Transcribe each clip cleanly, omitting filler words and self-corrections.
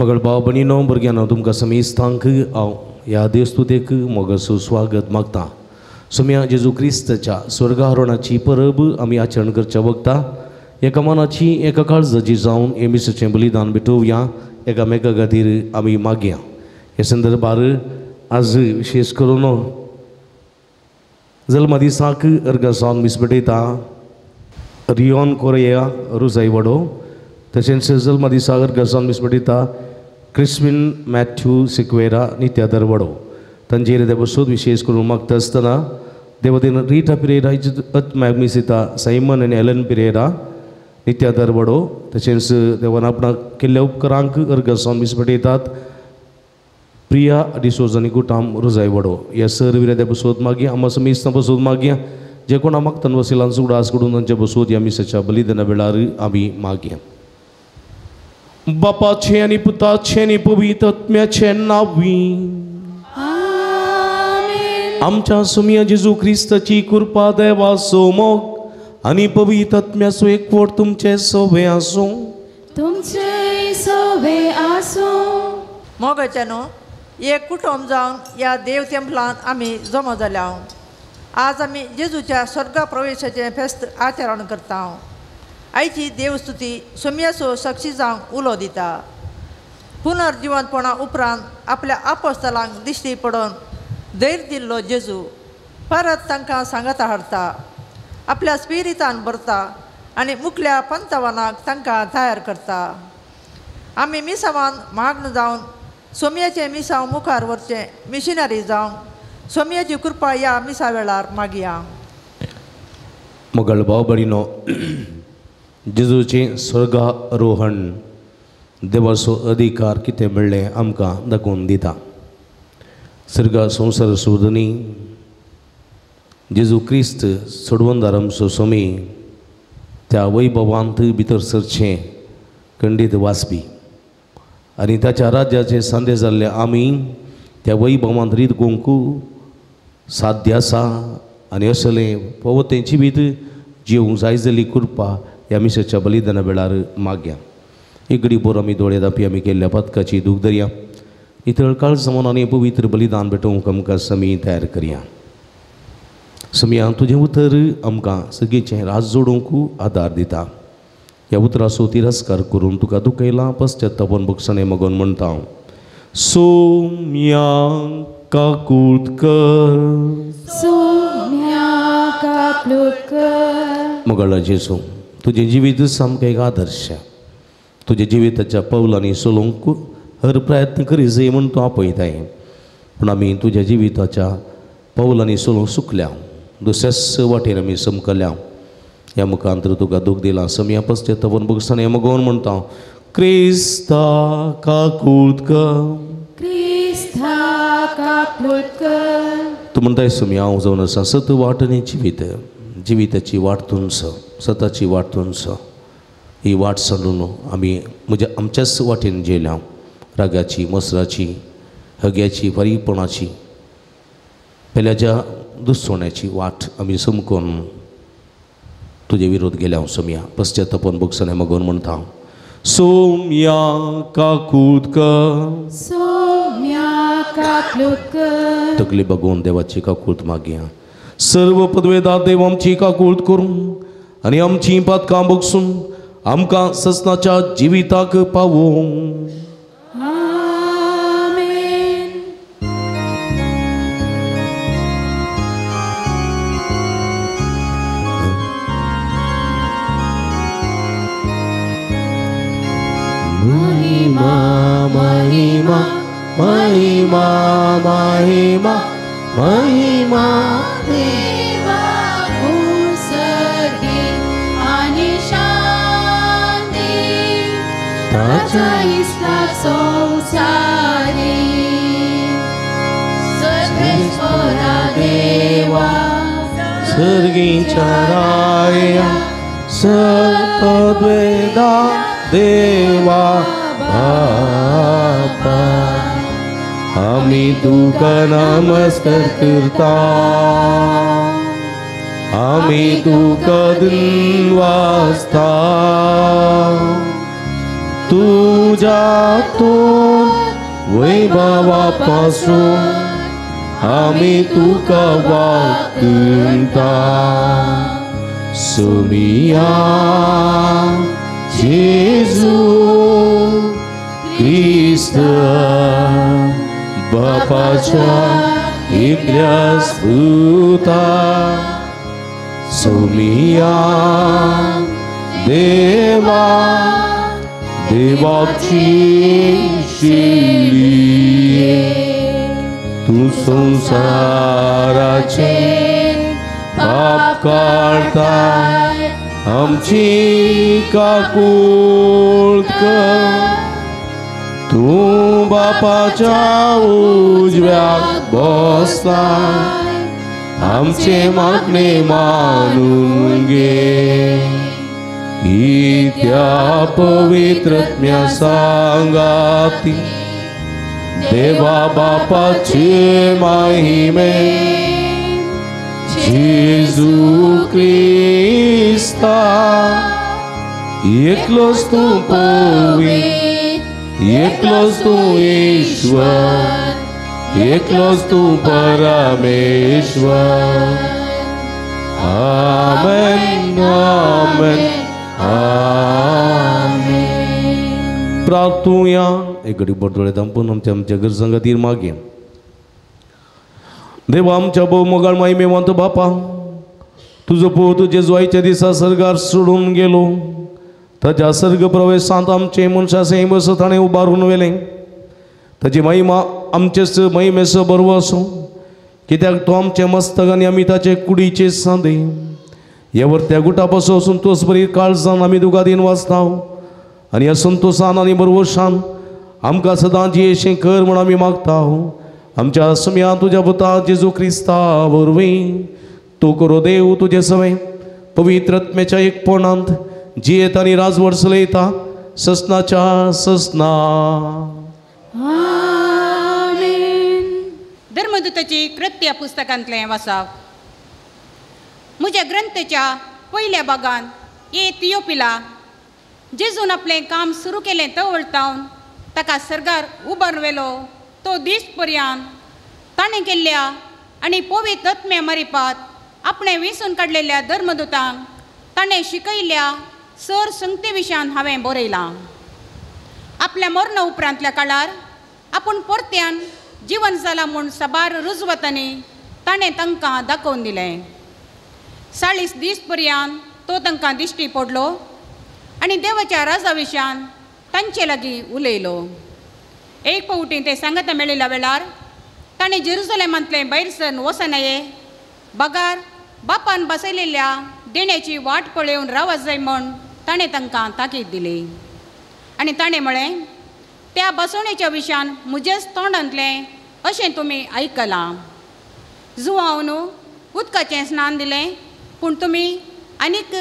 मगळ भाव भयणीनो भुरग्यांनो तुमकां समेस्तांक हांव ह्या देवस्तुतेक मोगाचो स्वागत मागता. सोम्या जेजू क्रिस्ताच्या स्वर्गारोहणाची परब आमी आचरण करच्या वखता एका मनाची एका काळजाची जावन हे मिसाचें बलिदान भेटोवया, एकामेका खातीर आमी मागया. हे संदर्भार आज विशेष करून जल्मा दिसाक अर्घ जावन मीस भेटयता रियोन कोरिया रुजाई वडो, तशेंच जल्मा दिसाक अर्घ जावन मीस भेटयता क्रिस्विन मॅथ्यू सिक्वेरा नित्या दरवडो. तांचेर देवसोद विशेष करून मागता आसतना देवदेन रिटा पिरेरा अत्मॅग्मिसिता सायमन आनी एलन पिरेरा नित्या दरवडो, तशेंच देवान आपणाक केल्ल्या उपकरांक अर्घ जावन मीस भेटयतात प्रिया डिसोज आनी कुटाम रोजाय वडो. ह्या सर विरा देवसोद मागया, आमा समेस्तां बसोद मागया, जे कोणा मागतान वसिलांचो उडास करून तांचे बसोद ह्या मिसाच्या बलिदाना वेळार आमी मागया. बापाचें आनी पुताचें आनी पवित्र आत्म्याचें नांवी आमच्या सुमिया जेजू क्रिस्ताची कृपा देवाचो मोग आनी पवित्र आत्म्याचो एकवट तुमचे सोबे आसूं. तुमचे सोबे आसूं. मोगाच्यानो एक कुटुंब जावन ह्या देव तेंपलांत आमी जमा जाल्या. आज आमी जेजूच्या स्वर्गा प्रवेशाचें फेस्त आचरण करता. आयची देवस्तुती सोम्याचो साक्षी जावंक उलो दिता. पुनर्जिवंतपणा उपरांत आपल्या आपोस्तलांक दिश्टी पडून धैर्य दिल्लो जेजू परत तांकां सांगाता हाडटा, आपल्या स्पिरितान भरता आनी मुखल्या पंतवानाक तांकां तयार करता. आमी मिसावान मागण जावन सोम्याचें मिसांव मुखार व्हरचें मिशनरी जावन सोम्याची कृपा ह्या मिसा वेळार मागया. मोगल भाव भयणीनो, जेजूचें स्वर्गारोहण देवाचो अधिकार कितें मेळ्ळें आमकां दाखोवन दिता. स्वर्गा संवसार सोदनी जेजू क्रिस्त सोडवंदार आमचो स्वामी त्या वैभवांत भितर सरचें खंडीत वाचपी आनी ताच्या राज्याचे सांदे जाल्ले आमी त्या वैभवांत रीत गोंकू साध्य आसा आनी असलें पवतें जिवीत जिवंक जाय जाल्ली कृपा ह्या मिसाच्या बलिदाना वेळार मागया. एक घडी बोर आमी दोळे धांपी आमी केल्ल्या पातकाची दूख धरया. नितळ काळजां मनांनी पवित्र बलिदान भेटोवंक आमकां समी तयार करया. समया तुजें उतर आमकां सगळीचें राज जोडूंक आदार दिता. ह्या उतराचो तिरस्कार करून तुका दुखयला पश्चातापान भोगसणें मागून म्हणटा हांव. सोम्या काकूट कर, सोम्या काकूट कर. मोगाळ जेजू, तुजें जिवीत सामकें एक आदर्श. तुज्या जिविताच्या पावलांनी चलोवंक हर प्रयत्न करी जाय म्हूण तूं आपयताय, पूण आमी तुज्या जिविताच्या पावलांनी चलोवंक चुकल्या, दुसऱ्याच वाटेर आमी समकल्या. ह्या मुखांतर तुका दूख दिलां. समया पश्चातापान भोगसणें मागून म्हणटा हांव. क्रिस्ता काकूट कर, क्रिस्ता काकूट कर. तूं म्हणटाय समया हांव जावन आसा सत वाट आनी जिवीत, जिविताची वाट तुमचो, सताची वाट तुमचो. ही वाट सांडून आमी म्हज्या आमच्याच वाटेन जेल्या, रागाची, मसराची, हग्याची, फारीकपणाची, पेल्याच्या दुसवण्याची वाट आमी समकून तुजे विरोध गेल्या हांव. सोम्या पश्चातापान भोगसणें मागून म्हणटा हांव. सोम्या काकूट कर, सोम्या काकूट कर. तकली बगोवन देवाची काकूट मागया. सर्व पदवेदार देव आमची काकूट करूं आनी आमची पातकां भोगसून आमकां ससनाच्या जिविताक पावोवं. आमेन. महिमा महिमा महिमा महिमा महिमा देवाक सर्गी आनी शांती ताच्या इस्लाक संवसारी. सर्वेस्परा देवा सर्गीच्या राया सर्ववेदा देवा बापा आमी तुका नमस्कार करता, आमी तुका दिनवासता. तुज्या तूं वैभवापासून आमी तुका वागता. सोमिया जेजू क्रिस्त बापाच्या एकल्या पुता, सोमिया देवा देवाची शिली, तूं संवसाराचे पाप काडताय आमची काकूळ कर. तूं बापाच्या उजव्याक बसता आमचे मागणे मानून घे. त्या पवित्रत्म्या सांगाती देवा बापाचे महिमे जेजू क्रिस्ता एकलोच तूं पवित्र, एकलोच तूं ईश्वर, एकलोच तूं परमेश्वर. आमेन आमेन आमेन. प्रार्थुया. एक घडी बोट धांपून आमच्या आमच्या गरजां खातीर मागया. देवा आमच्या भोव मोगाळ मायमेवंत बापा, तुजो पूत जेजवायच्या दिसा सर्गार सोडून गेलो. ताच्या सर्ग प्रवेशांत आमचे मनशा सैम ताणें उबारून व्हेलें. ताची महिमा आमचेच महिमेचो बरो आसूं, कित्याक तो आमचें मस्तक आनी आमी ताचे कुडीचे सांदे. ह्या वरत्या गुटा पासून संतोष बरी काळजान आमी तुका दीन वाचता आनी ह्या संतोशान आनी बरवशान आमकां सदां जियेशें कर म्हूण आमी मागता. आमच्या सम्या तुज्या पुता जेजू क्रिस्ता वरवीं तूं करो देव तुजें सवें पवित्र आत्म्याच्या एकपणांत जियेत आनी राजवट चलयता ससनाच्या ससना. आमेन. धर्मदूताची कृत्य पुस्तकांतलें वाचप. म्हज्या ग्रंथाच्या पयल्या भागान ए तियोपिला जेजून आपलें काम सुरू केलें तवळतावन ताका सर्गार उबारून व्हेलो तो दीस पर्यंत ताणें केल्ल्या आनी पवित्र आत्म्या मारिपात आपणें वेंचून काडलेल्या धर्मदूतांक ताणें शिकयल्ल्या सर संगते विशयान हांवें बरयलां. आपल्या मरणा उपरांतल्या काळार आपूण परत्यान जिवन जालां म्हूण साबार रुजवतांनी ताणें तांकां दाखोवन दिलें. 40 दीस पर्यंत तो तांकां दिश्टी पडलो आनी देवाच्या राजा विशयान तांचे लागीं उलयलो. एक फावटी ते सांगता मेळिल्ल्या वेळार ताणें जेरुजलेमांतलें भायर सरून वचनाये बगार बापान बसयलेल्या देण्याची वाट पळोवन रावत जाय म्हूण ताणें तांकां ताकीद दिली. आनी ताणें म्हळें, त्या बसवणेच्या विशयान म्हजेच तोंडांतलें अशें तुमी आयकलां. जुवावन उदकाचें स्नान दिलें, पूण तुमी आनीक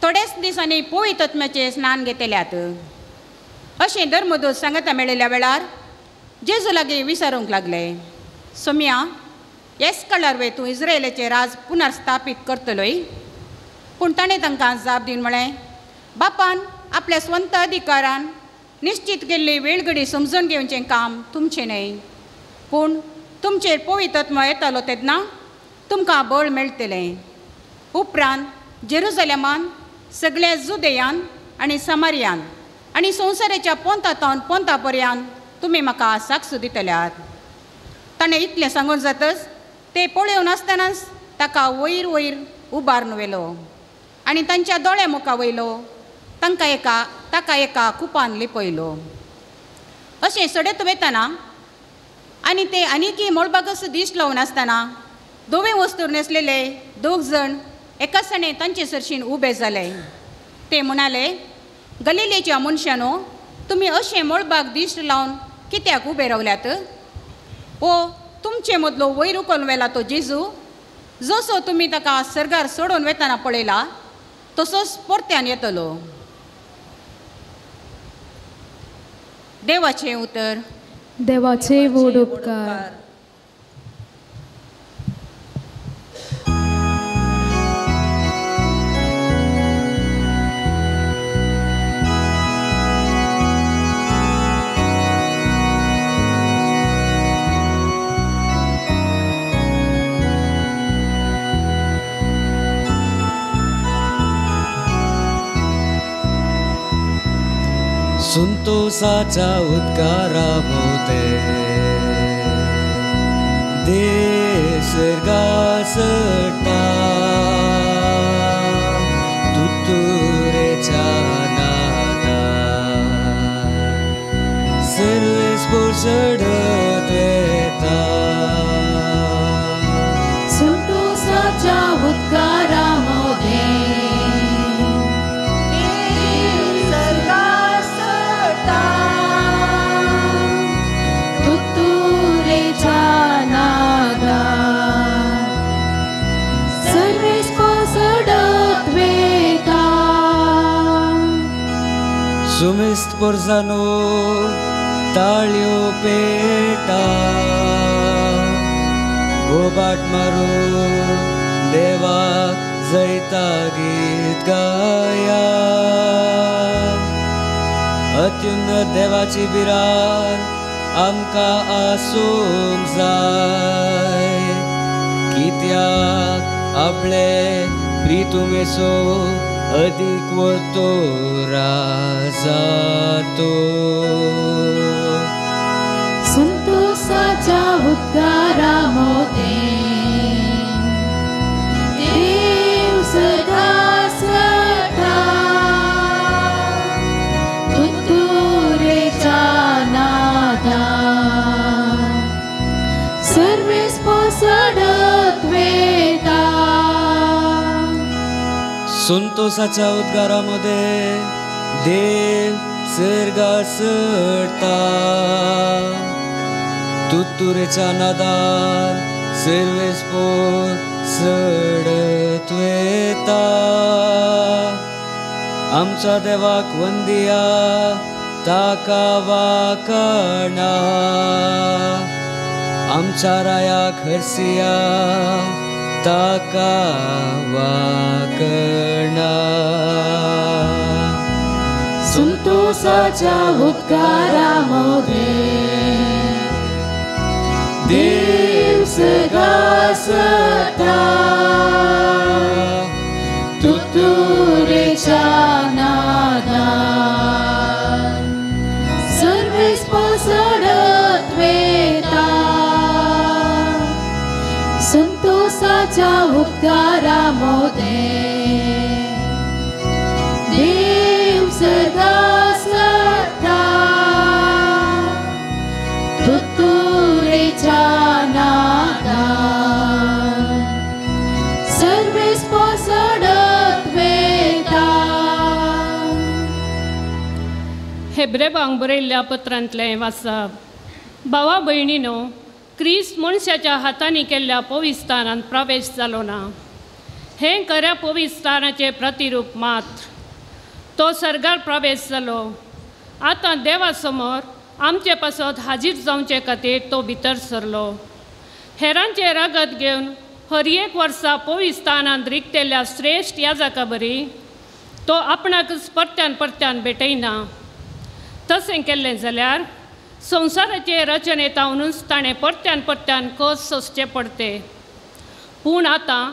थोडेच दिसांनी पवित्र आत्म्याचें स्नान घेतल्यात. अशें धर्मदूत सांगता मेळिल्ल्या वेळार जेजू लागीं विचारूंक लागले, सोम्या हेच काळार वे तूं इस्रायलाचें राज पुनर्स्थापीत करतलोय? पूण ताणें तांकां जाप दिवन म्हळें, बापान आपल्या स्वंत अधिकारान निश्चित केल्ली वेळगडी समजून घेवचें काम तुमचें न्हय, पूण तुमचेर पवित्र आत्मो येतालो तेन्ना तुमकां बळ मेळटलें. उपरांत जेरुजलेमान सगळ्या जुदेयान आनी समारियान आनी संवसाराच्या पोंता पोंता पर्यंत तुमी म्हाका साक्ष दितल्यात. ताणें इतलें सांगून जातच ते पळोवन आसतनाच ताका वयर वयर उबारून व्हेलो आनी तांच्या दोळ्या मुखार वयलो तांकां एका ताका एका कुपान लिपयलो. अशें सडत वतना आनी ते आनीकय मळबाकच दीस लावन आसतना धवे वस्तूर न्हेसलेले दोग जाण एकासाणे तांचे सरशीन उबे जाले. ते म्हणाले, गलिलेच्या मनशानो, तुमी अशें मळबाक दीस लावन कित्याक उबे रावल्यात? ओ तुमचे मदलो वयर उखलून व्हेला तो जेजू, जसो तुमी ताका सर्गार सोडून वेतना पळयला तसोच परत्यान येतलो. देवाचें उतर. देवाचे व्हड उपकार. संतोषाच्या उद्गारा मोदे देव स्वर्गा चडटा तुतुरेच्या नादान सर्वेस्पोर चडत वेता. संतोषाच्या उद्गारा मोदे सुमिस्त पोरसानो ताळयो पेटा बोबाट मारून देवाक जैता गीत गाया. अत्युन्नत देवाची बिरार आमकां आसूंक जाय कित्याक आपले प्रितुमेसो अदीक वतो राजातो. संतोषाच्या उद्गारा मोदे देव सदा सदा तुतुरेच्या नादान सर्वेस्पोर चडत वेता. संतोषाच्या उद्गारामध्ये देव सर्गा चडटा तुतुरेच्या नादान सर्वेस्पोर चडत वेता. आमच्या देवाक वंदिया ताका वाकणा आमच्या रायाक हरसिया ताका वाकणा. संतोषाच्या उद्गारा मोदे देव सदा सदा तुतुरेच्या नादान सर्वेस्पोर चडत वेता. संतोषाच्या उद्गारा मोदे देव सदा सदा तुतुरेच्या नादान सर्वेस्पोर चडत वेता. हेब्रेवांक बरयल्ल्या पत्रांतलें वाचप. भावा भयणीनो, क्रिस्त मनशाच्या हातांनी केल्ल्या पविस्थानांत प्रवेश जालो ना. हें खऱ्या पविस्थानाचें प्रतिरूप मात्र. तो सर्गार प्रवेश जालो. आतां देवा समोर आमचे पासत हाजीर जावचे खातीर तो भितर सरलो. हेरांचें रगत घेवन हर एक वर्सा पविस्थानांत रिगतेल्या श्रेश्ठ याजका बरी तो आपणाकच परत्यान परत्यान भेटयना. तशें केल्लें जाल्यार संवसाराचे रचनेतावनूच ताणें परत्यान परत्यान कस सोंसचें पडते. पूण आतां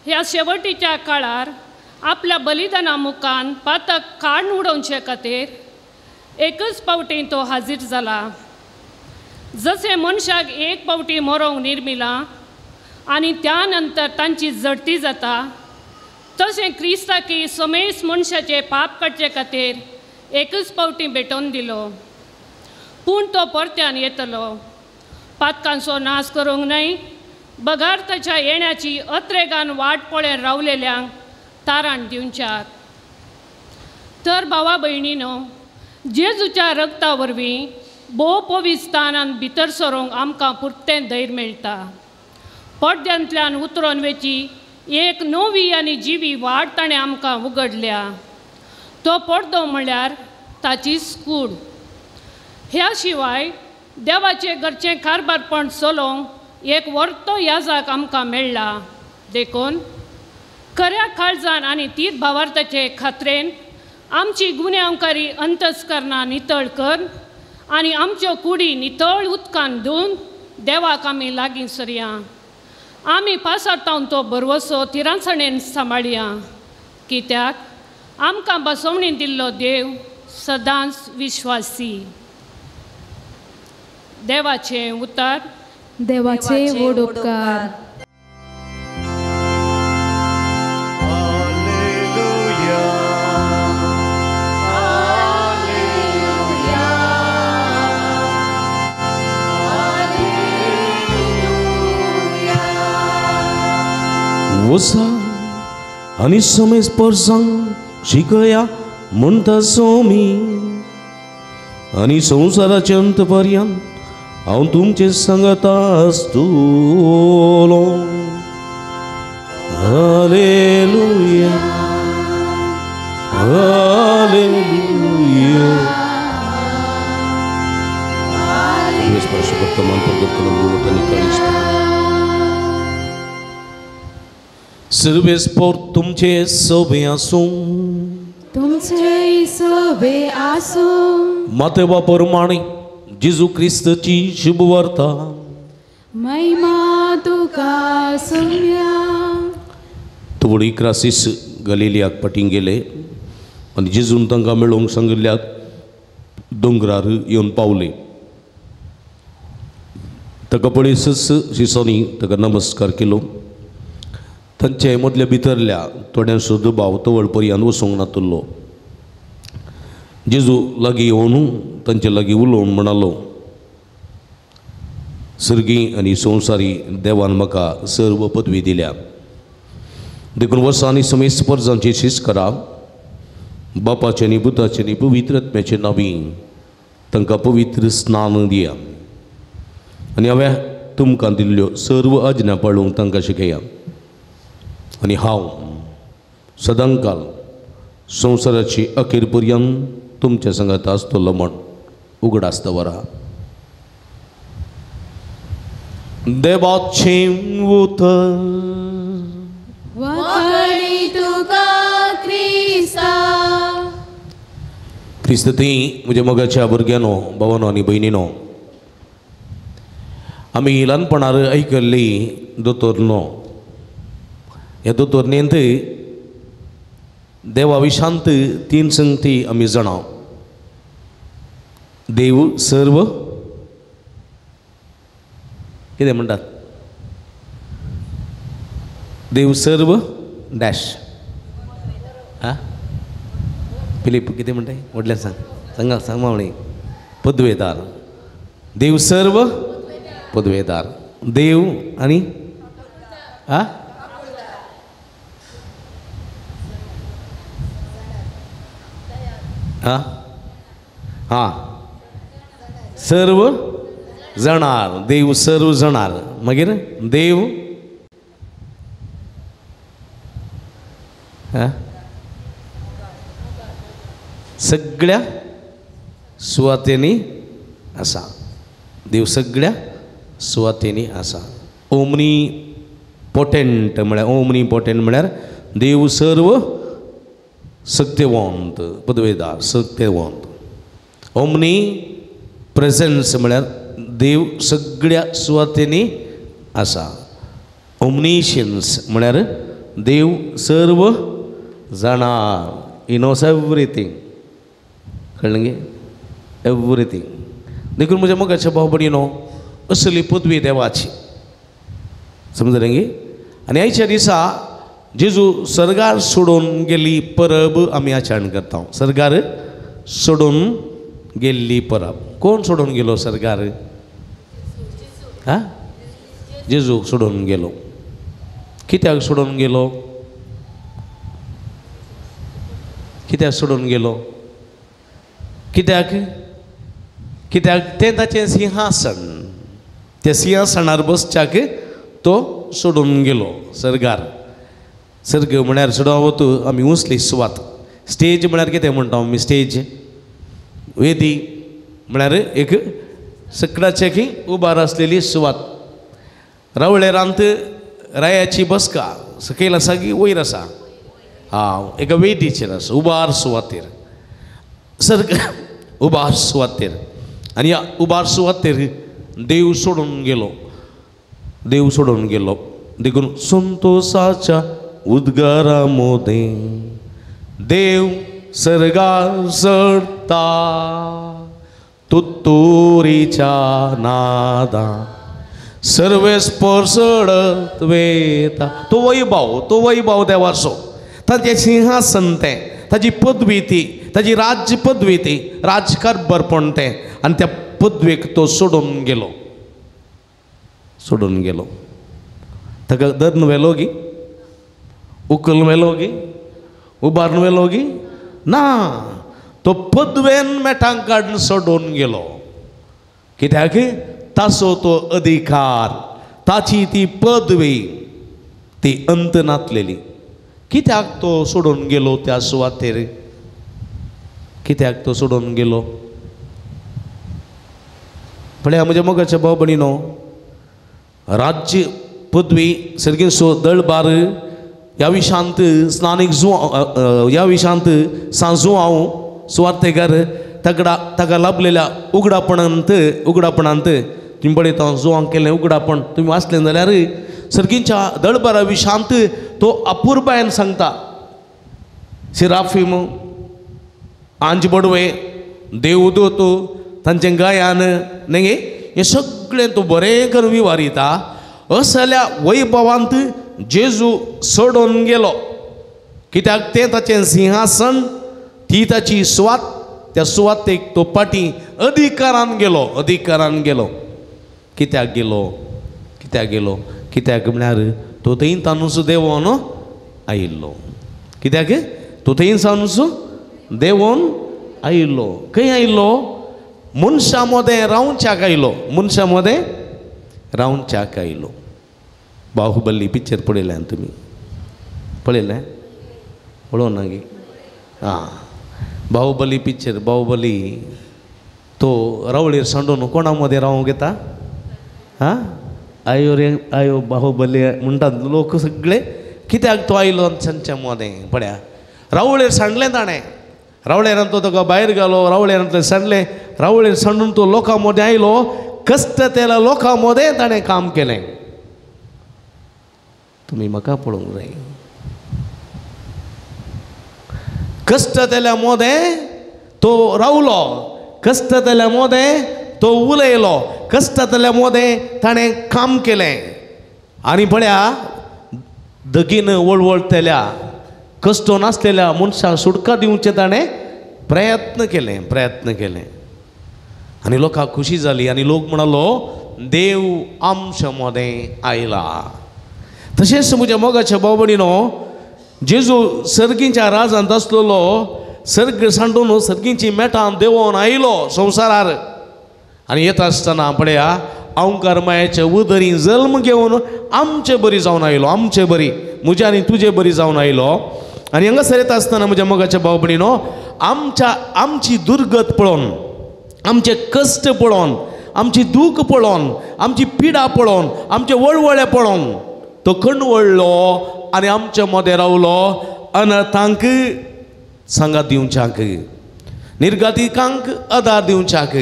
ह्या शेवटीच्या काळार आपल्या बलिदाना मुखान पातक काडून उडोवचे खातीर एकच पावटी तो हाजीर जाला. जशें मनशाक एक पावटी मरोंक निर्मिलां आनी त्या नंतर तांची जडती जाता तशें क्रिस्ताकी समेस्त मनशाचे पाप काडचे खातीर एकच पावटी भेटोवन दिलो. पूण तो परत्यान येतलो. पातकांचो नाश करूंक न्हय बगार ताच्या येण्याची अत्रेगान वाट पळयन रावलेल्यांक ताराण दिवच्याक. तर भावा भयणीनो, जेजूच्या रगता वरवीं भोव पविस्थानांत भितर सरूंक आमकां पुरतें धैर्य मेळटा. पड्ड्यांतल्यान उतरोन वेची एक नवी आनी जिवी वाट ताणें आमकां उगडल्या. तो पड्डो म्हळ्यार ताचीच कूड. ह्या शिवाय देवाचें घरचें कारभारपण चलोवंक एक वर्तो याजाक आमकां मेळ्ळा. देखून खऱ्या काळजान आनी तीर भावार्थाचे खात्रेन आमची गुन्यांवकारी अंतस्करणां नितळ कर आनी आमच्यो कुडी नितळ उदकान धुवन देवाक आमी लागीं सरया. आमी पासार तो भरवसो तिरांसणेन सांबाळया, कित्याक आमकां बसवणी दिल्लो देव सदांच विश्वासी. देवाचें उतर. देवाचे व्हड उपकार. वसा आनी समेज परसांक शिकया म्हणटा सोमी आनी संवसाराचे अंत पर्यंत हांव तुमचे सांगता आसतलो. Hallelujah hallelujah. वर्तमान प्रगट करून सर्वेस्पोर तुमचे सोबे आसूं, तुमचे सोबे आसूं. मातेवा परमाणे जेजू क्रिस्तची शुभवार्ता. महिमा तुका सुम्या. तुवडी क्रासीस गलिलियाक पटींग गेले आनी जेजून तांकां मेळोवंक सांगिल्ल्याक दोंगरार येवन पावले. ताका पळयसच शिसांनी ताका नमस्कार केलो. तांचे मदल्या भितरल्या थोड्यांचो दुबाव तवळ पर्यंत वचूंक नातुल्लो. जेजू लागीं येवन तांचे लागीं उलोवन म्हणालो, सर्गी आनी संवसारी देवान म्हाका सर्व पदवी दिल्या, देखून वर्सां आनी समेस्त परजांची शिस्त करा. बापाचे आनी पुताचे आनी पवित्र आत्म्याचे नांवी तांकां पवित्र स्नान दिया आनी हांवें तुमकां दिल्ल्यो सर्व आज्ञा पाळूंक तांकां शिकया. आनी हांव सदांकाल संवसाराची अखेर पर्यंत तुमच्या सांगात आसतलो म्हण उगडास दवरा. देवाचें उतर. क्रिस्त ती म्हज्या मोगाच्या भुरग्यांनो, भावानो आनी भयणीनो, आमी ल्हानपणार आयकल्ली दोतोर न्हू. ह्या दोतोरणेंत देवा विशांत तीन संगती आमी जाणा. देव सर्व कितें म्हणटात, देव सर्व डॅश. आं फिलीप कितें म्हणटाय व्हडल्यान सांग, सांगा सांग मावणी. पदवेदार देव सर्व पदवेदार देव आनी आं हां हां सर्व जाणार, देव सर्व जाणार. मागीर देव सगळ्या सुवातेनी आसा, देव सगळ्या सुवातेनी आसा. ओमनी पोटेंट म्हळ्यार, ओमनी पोटेंट म्हळ्यार देव सर्व सत्यवंत, पदवेदार सत्यवंत. ओमनी प्रेझन्स म्हळ्यार देव सगळ्या सुवातेनी आसा. ओमनिशियन्स म्हळ्यार देव सर्व जाणा, ही नोस एवरीथींग. कळ्ळें गे? एवरीथींग. देखून म्हज्या मोगाच्या भाव भयणीनो, असली पदवी देवाची, समजलें गे? आनी आयच्या दिसा जेजू सर्गार सोडून गेल्ली परब आमी आचरण करता. सर्गार सोडून गेल्ली परब. कोण सोडून गेलो सर्गार? हां, जेजू सोडून गेलो. कित्याक सोडून गेलो? कित्याक सोडून गेलो? कित्याक? कित्याक तें ताचें सिंहासन, त्या सिंहासनार बसच्याक तो सोडून गेलो सर्गार. सर्ग म्हळ्यार चडावत आमी उंचली सुवात. स्टेज म्हळ्यार कितें म्हणटा आमी? स्टेज, वेदी म्हळ्यार एक सकडाचे की उबार आसलेली सुवात. रावळेरांत रायाची बसका सकयल आसा की वयर आसा? हां, एका वेदीचेर आसा, उबार सुवातेर. सर्ग उबार सुवातेर. आनी ह्या उबार सुवातेर देव सोडून गेलो, देव सोडून गेलो. देखून संतोसाच्या उद्गारा मोदें देव सर्गार चड आयकता तुत्तुरीच्या नादा सर्वेस्पर चडत वेता. तो वैभव, तो वैभव देवाचो, ताचें सिंहासन तें, ताजी पदवी ती, ताजी राज्य पदवी ती, राजकारभारपण तें. आनी त्या पदवेक तो सोडून गेलो, सोडून गेलो. ताका धरून व्हेलो गी, उखलून व्हेलो गी, उबारून व्हेलो गी ना, तो पदवेन मेटांक काडून सोडून गेलो. कित्याक? ताचो तो अधिकार, ताची ती पदवी ती अंत नातलेली. कित्याक तो सोडून गेलो त्या सुवातेर? कित्याक तो सोडून गेलो? पळया म्हज्या मोगाच्या भाव भयणीनो, राज्य पदवी सर्गेसो दळबार ह्या विशांत स्नानीक जुआंव, ह्या विशांत सांजुआंव सुवार्तेकार ताका ताका लाभलेल्या उगडापणांत, उगडापणांत तुमी पळयता जुआंक केल्लें उगडापण तुमी वाचलें जाल्यार सर्गींच्या दळबारा विशांत तो अपुरबायन सांगता, सिराफीम आंज बडवे देवदूत तांचें गायन न्ही हें सगळें तो बरें करून विवारिता. असल्या वैभवांत जेजू सोडून गेलो. कित्याक? तें ताचें सिंहासन, ती ताची सुवात, त्या सुवातेक तो पाटी अधिकारान गेलो, अधिकारान गेलो. कित्याक गेलो? कित्याक गेलो? कित्याक म्हळ्यार तो थंय तानूच देवोन आयिल्लो. कित्याक? तो थंय सावनूच देवोन आयिल्लो. खंय आयिल्लो? मनशां मदें रावच्याक आयलो, मनशां मदें रावच्याक आयलो. बाहुबली पिक्चर पळयलें तुमी? पळयलें? पळोवं ना गी? आं, बाहुबली पिक्चर. बाहुबली तो रावळेर सांडून कोणा मदें रावंक येता? आं, आयो रे आयो बाहुबली म्हणटात लोक सगळे. कित्याक तो आयलो तांच्या मदें? पळया, रावळेर सांडलें ताणें, रावळेरान तो ताका भायर घालो, रावळेरांतलें सांडलें, रावळेर सांडून तो लोकां मदें आयलो. कश्ट तेल्या लोकां मदें ताणें काम केलें. तुमी म्हाका पळोवंक जाय. कश्ट तेल्या मदें तो रावलो, कश्ट तेल्या मदें तो उलयलो, कश्ट तेल्या मदें ताणें काम केलें. आनी पळया, दगीन वळवळतेल्या कश्ट नासलेल्या मनशाक सुटका दिवचें ताणें प्रयत्न केलें, प्रयत्न केलें. आनी लोकांक खुशी जाली आनी लोक म्हणालो देव आमच्या मदें आयला. तशेंच म्हज्या मोगाच्या भाव भयणीनो, जेजू सर्गींच्या राजांत आसलेलो, सर्ग सांडून सर्गींची मेटां देंवोन आयलो संवसारार. आनी येता आसतना पळया अहंकार मायाचे उदरी जल्म घेवन आमचे बरी जावन आयलो, आमचे बरी, म्हज्या आनी तुजे बरी जावन आयलो. आनी हांगासर येता आसतना म्हज्या मोगाच्या भाव भयणीनो, आमच्या आमची दुर्गत पळोवन, आमचे कश्ट पळोवन, आमची दूख पळोवन, आमची पिडा पळोवन, आमचे वळवळे पळोवन तो कणवळ्ळो आनी आमचे मदें रावलो. अनर्थांक सांगात दिवच्याक, निर्गातिकांक आदार दिवच्याक,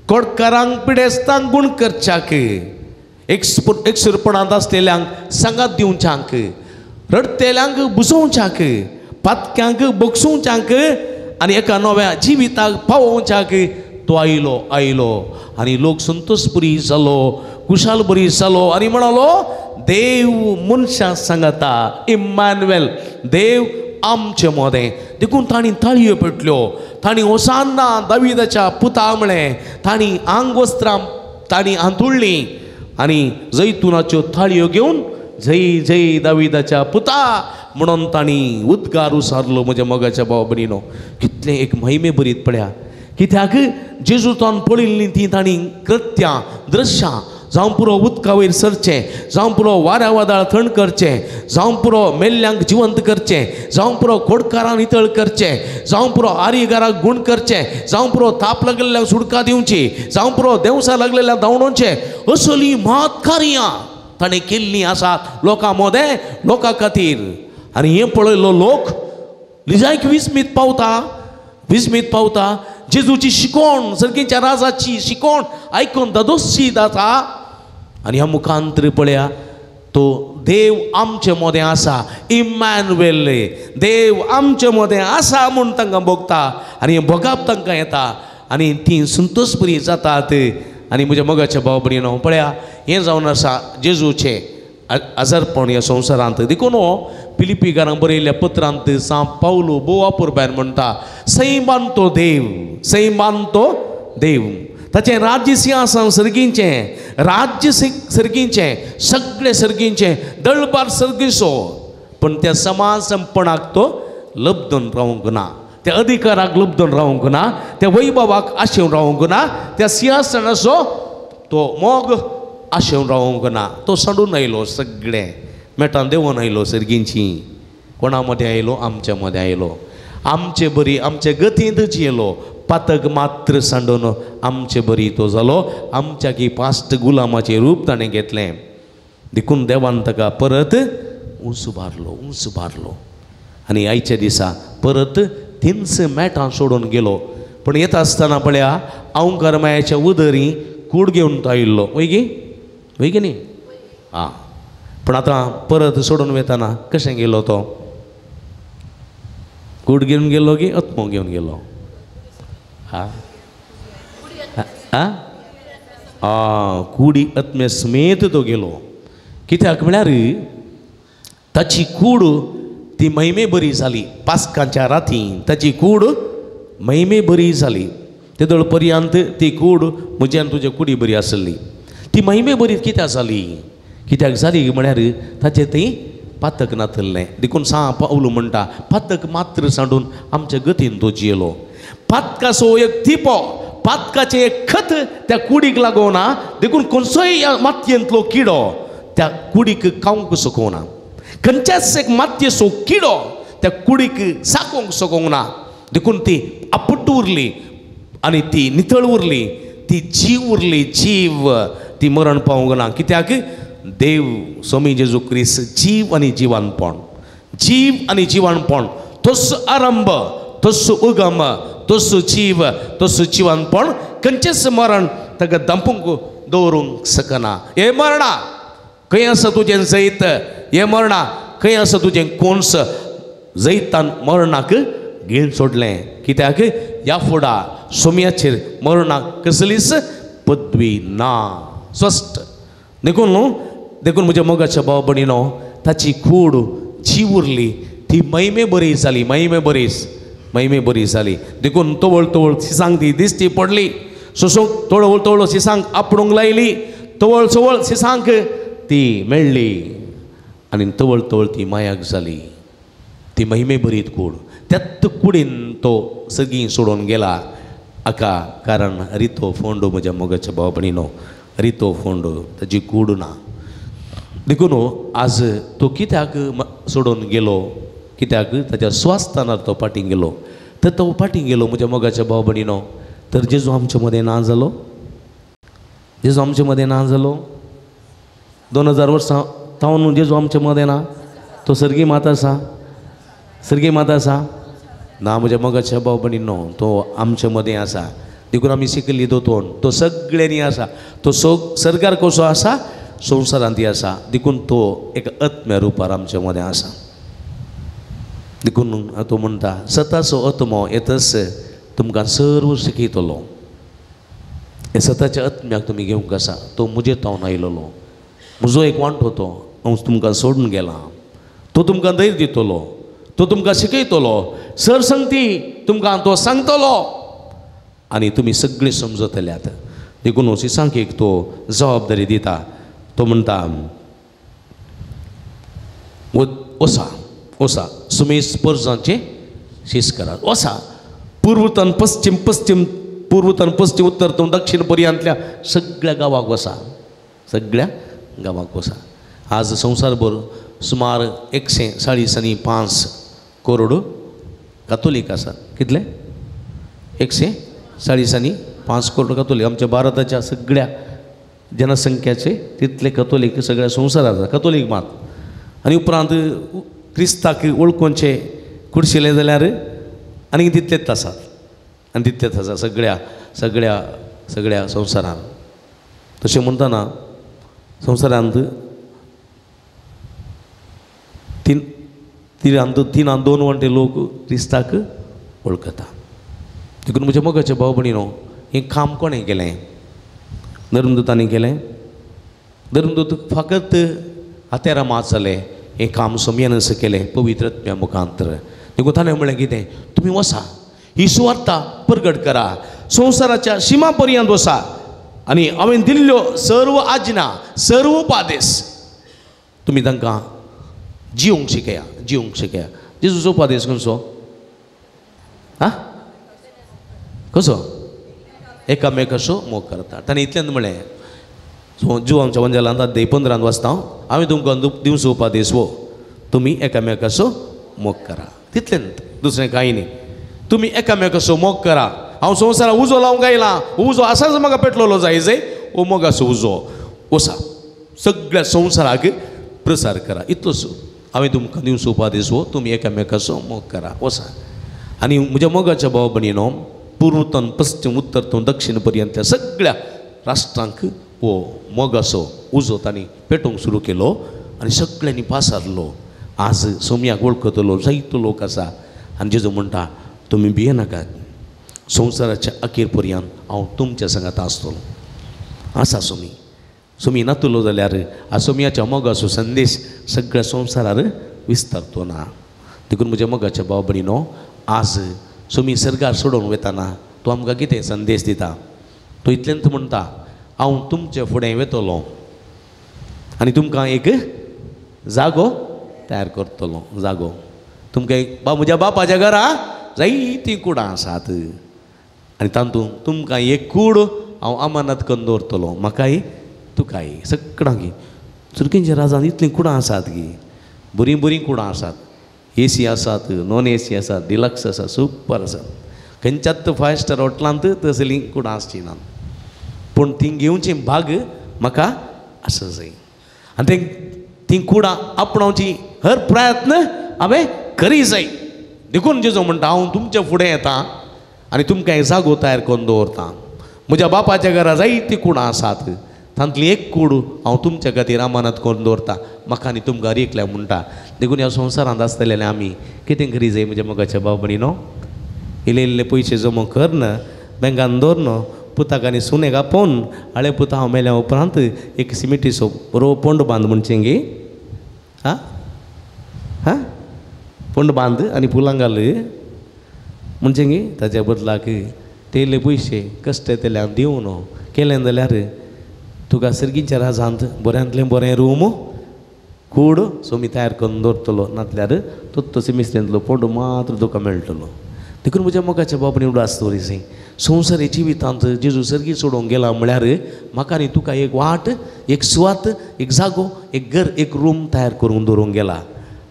कोडकारांक पिडेस्तांक गुण करच्याक, एकसुरपणांत आसलेल्यांक सांगात दिवच्याक, रडटेल्यांक बुजोवच्याक, पातक्यांक बगसोवच्याक आनी एका नव्या जिविताक पावोवच्याक तो आयलो, आयलो. आनी लोक संतोषपुरी जालो, कुशालपुरी जालो आनी म्हणालो देव मनशां सांगता, इम्मानुएल, देव आमचे मदें. देखून तांणी ताळयो पेटल्यो, तांणी होसान्ना दाविदाच्या पुता म्हळें, तांणी आंगवस्त्रां तांणी हांतुळ्ळीं आनी जैतुनाच्यो थाळयो घेवन जय जय दाविदाच्या पुता म्हणून तांणी उद्गार उसारलो. म्हज्या मोगाच्या भाव भयणीनो, कितलें एक महिमे भरीत पळया. कित्याक? जेजूतान पळयल्लीं तीं तांणी कृत्यां, दृश्यां, जावं पुरो उदका वयर सरचें, जावं पुरो वाऱ्या वादळ थंड करचें, जावं पुरो मेल्ल्यांक जिवंत करचें, जावं पुरो खोडकारान नितळ करचें, जावं पुरो आर्यगाराक गूण करचें, जावं पुरो ताप लागलेल्यांक सुटका दिवची, जावं पुरो देंवसा लागलेल्यांक धांवडोवचें, असलीं महत् कार्यां ताणें केल्लीं आसात लोकां मदें, लोकां खातीर. आनी हें पळयल्लो लोक लिजायक विस्मीत पावता, विस्मीत पावता. जेजूची शिकोण, सर्गीच्या राजाची शिकोण आयकून दादोशी जाता. आनी ह्या मुखांतर पळया तो देव आमचे मदें आसा, इम्मानुएल देव आमचे मदें आसा म्हूण तांकां भोगता आनी हें भोगप तांकां येता आनी तीं संतोशबरी जातात. आनी म्हज्या मोगाच्या भाव भयणीनो पळया हें जावन आसा जेजूचें आजारपण ह्या संवसारांत. देखून हो फिलिपीकारांक बरयल्ल्या पत्रांत सांत पावलू भोव अपुरबायन म्हणटा, सैमान तो देव, सैमान तो देव, ताचें राज्य सिंहासन सर्गींचें, राज्य सर्गींचें, सगळें सर्गींचें, दळबार सर्गीचो, पूण त्या समाजपणाक तो लब्दून रावंक ना, त्या अधिकाराक लब्दून रावंक ना, त्या वैभवाक आशेवन रावंक ना, त्या सिंहासनाचो तो मोग आशेवन रावंक ना. तो सांडून आयलो, सगळें मेटान देंवोन आयलो सर्गींची. कोणा मदें आयलो? आमच्या मदें आयलो, आमचे बरी आमचे गतींत जियेलो, पातक मात्र सांडून आमचे बरी तो जालो, आमच्या की पास्ट गुलामाचें रूप ताणें घेतलें. देखून देवान ताका परत उंच बारलो, उंच बारलो आनी आयच्या दिसा परत तीनच मेटां सोडून गेलो. पूण येता आसतना पळया अवंकार मायाच्या उदरी कूड घेवन तो आयिल्लो, वय गी, वय गी न्ही? आं, पूण आतां परत सोडून वतना कशें गेलो तो? कूड घेवन गेलो की आत्मो घेवन गेलो? आं, कुडी आत्मे समेत तो गेलो. कित्याक म्हळ्यार ताची कूड ती महिमे बरी जाली. पास्कांच्या राती ताची कूड महिमे बरी जाली. तेदळ पर्यंत ती कूड म्हजी आनी तुजे कुडी बरी आसली. ती महिमे बरी कित्याक जाली? कित्याक जाली म्हळ्यार ताचें थंय पातक नातल्लें. देखून सांत पावलू म्हणटा, पातक मात्र सांडून आमच्या गतीन तो जियेलो. पातकाचो एक थिपो, पातकाचें एक खत त्या कुडीक लागोना, देखून खंयचोय मातयेंतलो किडो त्या कुडीक खावंक शकना, खंयच्याच एक मातयेचो किडो त्या कुडीक साकोवंक शकूंक ना. देखून ती आपुट्ट उरली आनी ती नितळ उरली, ती जीव उरली, जीव ती मरण पावूंक ना. कित्याक? देव स्वामी जेजू क्रिस्त जीव आनी जिवानपण, जीव आनी जिवानपण, तोच आरंभ, तोच उगम, तोच जीव, तोच जिवानपण. खंयचेंच मरण ताका दांपूंक दवरूंक शकना. हे मरणा खंय आसा तुजें जैत? हे मरणा खंय आसा तुजें कोन्स? जैतान मरणाक घेवन सोडलें. कित्याक? ह्या फुडा सोम्याचेर मरणाक कसलीच पदवी ना, स्पश्ट. देखून न्हू, देखून म्हज्या मोगाच्या भाव भयणीनो ताची कूड जीव उरली, ती महिमे बरी जाली, महिमे बरीच, महिमे बरी जाली. देखून तवळ तवळ सिसांक ती दिश्टी पडली, सोसूंक तवळ तवळ सिसांक आपडूंक लायली, तवळ चवळ सिसांक ती मेळ्ळी आनी तवळ तवळ ती मायाक जाली. ती महिमे बरीत कूड, त्याच कुडीन तो सगळीं सोडून गेला. आका कारण रितो फोंडो म्हज्या मोगाच्या भाव भयणीनो, रितो फोंडो, ताजी कूड ना. देखून आज तो कित्याक सोडून गेलो? कित्याक ताच्या स्वास्थानार तो फाटीं गेलो. तर तो फाटीं गेलो म्हज्या मोगाच्या भाव भयणीनो, तर जेजू आमचे मदें ना जालो, जेजू आमचे मदें ना जालो. 2000 वर्सां तावन जेजू आमचे मदें ना, तो सर्गी मात आसा, सर्गी मात आसा ना. म्हज्या मोगाच्या भाव भयणीनो तो आमचे मदें आसा. देखून आमी शिकली दोतोन, तो सगळ्यांनी आसा, तो सर्गार कसो आसा संवसारांत आसा. देखून तो एक आत्म्या रुपार आमचे मदें आसा. देखून तो म्हणटा, सताचो आत्मो येतच तुमकां सर्व शिकयतलो. हे सताच्या आत्म्याक तुमी घेवंक आसा. तो म्हजे तावन आयलोलो, म्हजो एक वांटो तो हांव तुमकां सोडून गेला. तो तुमकां धैर्य दितलो, तो तुमकां शिकयतलो, सर संगती तुमकां तो सांगतलो आनी तुमी सगळीं समजतल्यात. देखून सिसांक तो जबाबदारी दिता. तो म्हणटा, वसा वसा सुमेश परजांचे शीस करात, वसा पूर्वतन पश्चिम, पश्चिम पूर्वतन पश्चिम, उत्तर दक्षिण पर्यंतल्या सगळ्या गांवाक वसा, सगळ्या गांवाक वसा. आज संवसारभर सुमार 140.5 करोड कातोलीक आसात. कितले? 140.5 करोड कातोलीक. आमच्या भारताच्या सगळ्या जनसंख्याचे तितले कथोलीक सगळ्या संवसारात कथोलीक मात. आनी उपरांत क्रिस्ताक वळखूनचे कुडशिले जाल्यार आनी तितलेच आसात, आनी तितलेच आसा सगळ्या सगळ्या सगळ्या संवसारान. तशें म्हणटना संवसारांत तीन दोन वांटे लोक क्रिस्ताक वळखता. देखून म्हज्या मोगाच्या भाव भयणीनो, हें काम कोणें केलें? धर्मदूतांनी केलें. धर्मदूत फकत हातेरां मात जालें, हें काम सोमयान केलें पवित्र आत्म्या मुखांतर. देखून ताणें म्हणलें कितें, तुमी वसा, ही सुवार्ता परगट करा, संवसाराच्या शिमा पर्यंत वसा आनी हांवें दिल्ल्यो सर्व आज्ञा सर्व उपादेश तुमी तांकां जिवंक शिकया, जिवंक शिकया. जेजूचो उपादेश खंयचो? आं, कसो? एकामेकाचो मोग करता. ताणें इतल्यान म्हणलें, जुवांच्या वंजालांत अध्याय 15 वाचता हांव, हांवें तुमकां दिवचो उपादेश हो, तुमी एकामेकाचो मोग करा. तितलें, दुसरें कांय न्ही. तुमी एकामेकाचो मोग करा. हांव संवसाराक उजो लावंक आयला, उजो आसाच म्हाका पेटलेलो जाय जाय, हो मोगाचो उजो वसा सगळ्या संवसाराक प्रसार करा. इतलोच हांवें तुमकां दिवचो उपादेश हो, तुमी एकामेकाचो मोग करा, वसा. आनी म्हज्या मोगाच्या भाव भयणीनो, पूर्वतन पश्चिम उत्तरतून दक्षिण पर्यंतल्या सगळ्या राष्ट्रांक हो मोगाचो उजो तांणी पेटोवंक सुरू केलो आनी सगळ्यांनी पासारलो. आज सोमयाक वळखतलो जायतो लोक आसा. आनी जेजू म्हणटा, तुमी भियेनाकात, संवसाराच्या अखेर पर्यंत हांव तुमच्या सांगाता आसतलो. आसा सोमी, सोमी नातलो जाल्यार आ सोमयाच्या मोगाचो संदेश सगळ्या संवसारार विस्तारतो ना. देखून म्हज्या मोगाच्या भाव भयणीनो, आज सोमी सर्गार सोडून वतना तो आमकां कितें संदेश दिता? तो इतलेंच म्हणटा, हांव तुमचे फुडें वेतलो आनी तुमकां एक जागो तयार करतलो. जागो तुमकां एक म्हज्या बापाच्या घरा जायतीं कुडां आसात आनी तातूंत तुमकां एक कूड हांव अमानत करून दवरतलो, म्हाकाय तुकाय सगळ्यांक. चुरकींच्या राजान इतलीं कुडां आसात की बरीं बरीं कुडां आसात, एसी आसात, नॉन एसी आसात, डिलक्स आसात, सुपर आसात. खंयच्याच फायव स्टार हॉटेलांत तसलीं कुडां आसचीं ना, पूण तीं घेवची भाग म्हाका आसा जाय. आनी तीं कुडां आपणावची हर प्रयत्न हांवें करी जाय. देखून जेजू म्हणटा, हांव तुमच्या फुडें येता आनी तुमकां एक जागो तयार करून दवरता. म्हज्या बापाच्या घरा जायतीं कुडां आसात, तांतली एक कूड हांव तुमच्या खातीर अमानत करून दवरता, म्हाका आनी तुमकां एकल्या म्हणटा. देखून ह्या संवसारांत आसतले आमी कितें करी जाय म्हज्या मोगाच्या भाव भयणीनो? इल्ले इल्ले पयशे जमो करन बँकान दवरन पुताक आनी सुनेक आपोवन, हाळे पुता हांव मेल्या उपरांत एक सिमिटीचो बरो पोंड बांद म्हणचें गे, आं हां पोंड बांद आनी फुलां घाल म्हणचें गे. ताच्या बदलाक ते इल्ले पयशे कश्ट येतल्यान दिवन केलें जाल्यार तुका सर्गीच्या राजांत बऱ्यांतलें बरें रूम कूड सोमी तयार करून दवरतलो, नातल्यार तो सिमिस्त्रेंतलो पोंड मात्र तुका मेळटलो. देखून म्हज्या मोगाच्या बाबा उडास दवरी, संवसारी जिवितांत जेजू सर्गी सोडूंक गेला म्हळ्यार म्हाका आनी तुका एक वाट, एक सुवात, एक जागो, एक घर, एक रूम तयार करून दवरूंक गेला.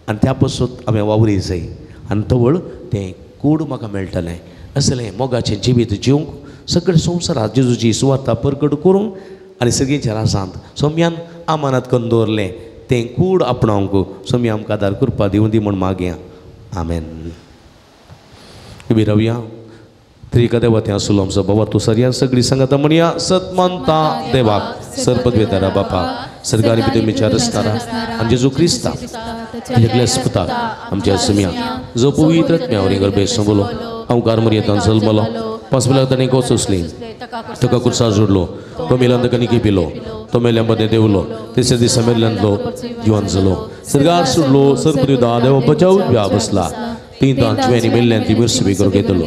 आनी त्या पासून हांवें वावरी जाय आनी तवळ तें कूड म्हाका मेळटलें. असलें मोगाचें जिवीत जिवंक सगळें संवसारांत जेजूची सुवाता परगट करूंक आनी सगळींच्या राजांत सोम्यान अमानत करून दवरलें तें कूड आपणावंक सोमी आमकां आदार करपा दिवं दी म्हूण मागया. आमेन. उबी रावया. त्रिका देवा तें आसलो आमचो बाबा तूं सरया सगळी सांगाता म्हणया, सतमानता देवाक सरपदवेतारा बापा सरकारी पितुमीच्या रस्तारा आनी जेजू क्रिस्ता तुज्या पुताक आमच्या सुमया जो पवित्र आत्म्यावरी गर्भे संबलो अवकार मर्यादान जल्मलो पासबेल्यार ताणें कोसोसली ताका कुर्सा जोडलो तो मेल्यान ताका निकी पिलो तो मेल्या मदें देवलो तिसऱ्या दिसा मेल्ल्यांतलो जिवन जालो सरकार सोडलो सरपदवेता देवा बचाव व्या बसला तीन तांचव्यांनी मेल्ल्यान ती मिरसबी करूंक येतलो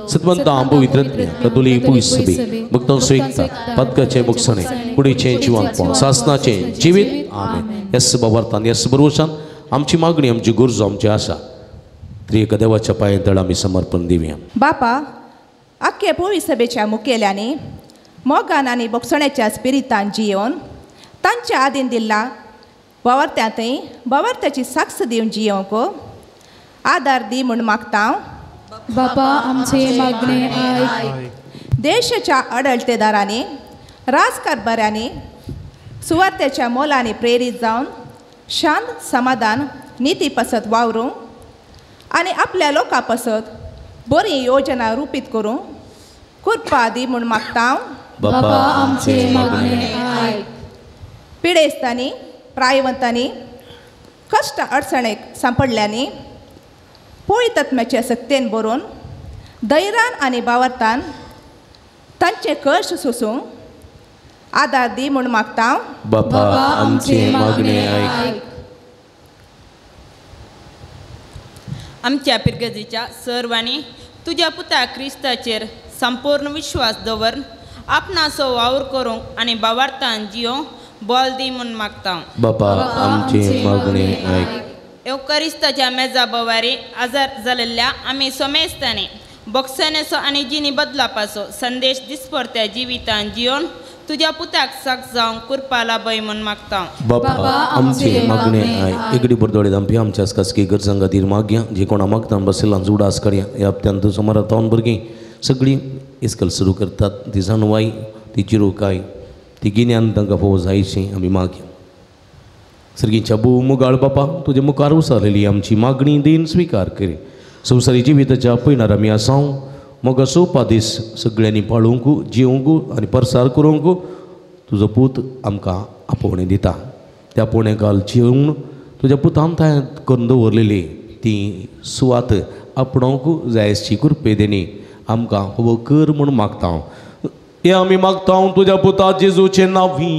सतवंता पवित्र कतोली पुयसबी भक्तां स्वेकता पदकाचें मुखसणें कुडीचें जिवनपण सासनाचें जिवीत. आमेन. येस बाबार्थान येस बरोवशान आमची मागणी आमची गरजो आमची आशा त्रिएका देवाच्या पांया तळ आमी समर्पण दिवया. बापा आख्खे पवित्र सभेच्या मुखेल्यांनी मोगान आनी बोगसण्याच्या स्पिरितान जियोवन तांच्या आदीन दिल्ला वावरत्यांतय वावरत्याची साक्ष दिवन जियोवंक आदार दी म्हूण मागता. बापा आमचे मागणे आयक. देशाच्या आडळतेदारांनी राजकारभाऱ्यांनी सुवातेच्या मोलांनी प्रेरीत जावन शांत समाधान निती पासत वावरूंक आनी आपल्या लोकां पासत बरी योजना रुपीत करूंक कृपा दी म्हूण मागता. बापा आमचे मागणे आयक. पिडेस्तांनी प्रायवंतांनी कश्ट अडचणेक सांपडल्यांनी पोळी तत्म्याचे सक्तेन बरोवन धैर्यान आनी बावरतान तांचे कश्ट सोसूंक आदार दी म्हूण मागता. बापा आमचे मागणे आयक. आमच्या पिरगजीच्या सर्वांनी तुज्या पुता क्रिस्ताचेर संपूर्ण विश्वास दवर आपणाचो वावर करूंक आनी बावार्थान जियोंक बोल दी म्हूण मागता. बापा आमचे मागणे आयक. एवकरिस्ताच्या मेजा बवारी आजार जाल्ल्या आमी सोमेस्तांनी बोक्सनेचो आनी जिनी बदलापाचो संदेश दिसपडत्या जिवितान जियोन तुज्या पुताक साक जावंक कृपा लाभय म्हूण मागता. बापा आमचे मागणे आयक. एगडी बरदोडे दामपी आमच्या खासगी गरजां खातीर मागया जे कोणा मागता बशिल्ला जुडास करया. ह्या हप्त्यांत सुमार तावन भुरगीं सगळीं इस्कल सुरू करतात ती जाणवाय ती चिरोकाय ती गिन्यान तांकां फोव जायची आमी मागया. सर्गीच्या भोव मुगाळ बापा तुजे मुखार उसारलेली आमची मागणी then स्विकार करी. संवसारी जिविताच्या पयणार आमी आसाव मोगा सोपा दीस सगळ्यांनी पाळोवंक जिवंक आनी परसार करूंक तुजो पूत आमकां आपोवणें दिता. त्या आपोवणे घाल जेवन तुज्या पुतान तयार करून दवरलेली ती सुवात आपणावंक जायची कृपे देणी आमकां हो कर म्हूण मागता. हें आमी मागता तुज्या पुता जेजूचे नांवी.